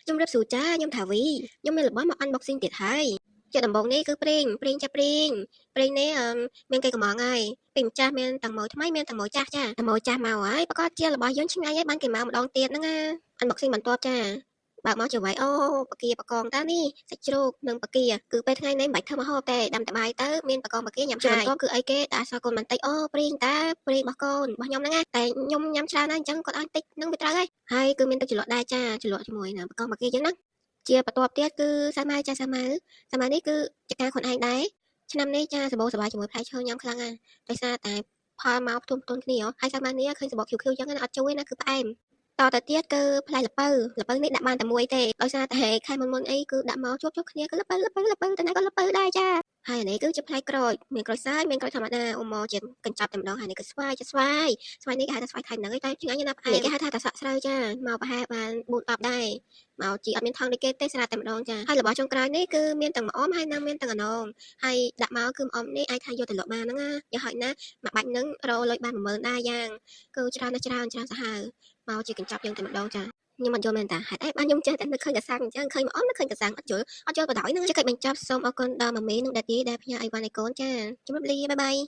ជំរាបសួរចាខ្ញុំថាវីខ្ញុំមានរបស់មក unboxing ទៀតហើយជាដំបូងនេះគឺប្រេងប្រេងចាប្រេងប្រេងនេះអឺមានគេកំងហើយពីម្ចាស់មានទាំងម៉ូយថ្មីមានទាំងម៉ូយចាស់ចាទាំងម៉ូយចាស់មកហើយប្រកាសជារបស់យើងឆ្ងាញ់ហើយបានគេមកម្ដងទៀតហ្នឹងណា unboxing បន្ទាប់ចាបើកមកជាវ៉ៃអូបកាបកងតានេះសាច់ជ្រូកនិងបកាគឺពេលថ្ងៃនេះមិនបាច់ធ្វើម្ហូបទេដាំតបាយទៅមានបកងបកាញ៉ាំហើយបន្ទាប់គឺអីគេដាក់អសកូនបន្តិចអូប្រេងតាប្រេងរបស់កូនរបស់ខ្ញុំហ្នឹងណាតែខ្ញុំញ៉ាំច្រើនណាស់អញ្ចឹងគាត់ឲ្យតិចហ្នឹងវាត្រូវហើយហើយគឺមានទឹកជ្រលក់ដែរចាជ្រលក់ជាមួយនឹងបកងបកាយើងហ្នឹងជាបន្ទាប់ទៀតគឺសាម៉ៅចាសាម៉ៅសាម៉ៅនេះគឺជាការខ្លួនឯងដែរឆ្នាំនេះចាសបោសបាយជាមួយផ្លែឈើញ៉ាំខ្លាំងណាស់ដោយសារតែផលមកផ្ទុំផ្ទុនគ្នាហើយសាម៉ៅនេះឃើញសបកខៀវៗអញ្ចឹងណាអត់ជួយណាគឺផ្អែមតទៅទៀតគឺផ្លែល្ពៅល្ពៅនេះដាក់បានតែមួយទេដោយសារតែខែមុនមុនអីគឺដាក់មកជួបជួបគ្នាគឺល្ពៅល្ពៅល្ពៅតែណាក៏ល្ពៅដែរចាហើយអានេះគឺជាផ្លែក្រូចមានក្រូចសើចមានក្រូចធម្មតាអូមកជាកញ្ចប់តែម្ដងហើយនេះគឺស្វាយជាស្វាយស្វាយនេះគេហៅថាស្វាយថៃហ្នឹងឯងតែឆ្ងាញ់ណាស់ផ្អែមគេហៅថាតាសក់ស្រូវចាមកប្រហែលបាន4 10ដែរមកជីអត់មានថងដូចគេទេស្រាតែម្ដងចាហើយរបស់ចុងក្រោយនេះគឺមានទាំងម្អមហើយនិងមានទាំងអនងហើយដាក់មកគឺម្អមនេះអាចថាយកទៅលក់បានហ្នឹងណាយ៉ាងហោចណាស់មួយបាច់ហ្នឹងរលុយបាន10000ដែរយ៉ាងគឺច្រើនណាស់ច្រើនច្រើនសាហាវមកជាកញ្ចប់យើងតែម្ដងចាខ្ញុំអត់យល់មែនតាហេតុអីបានខ្ញុំចេះតែនឹកឃើញកសាំងអញ្ចឹងឃើញម្អមនឹកឃើញកសាំងអត់យល់អត់យល់បដ ாய் ហ្នឹងជាកិច្ចបញ្ចប់សូមអរគុណដល់ម៉ាមីនិង daddy ដែលផ្ញើអីវ៉ាន់ឲ្យកូនចាជម្រាបលា bye bye.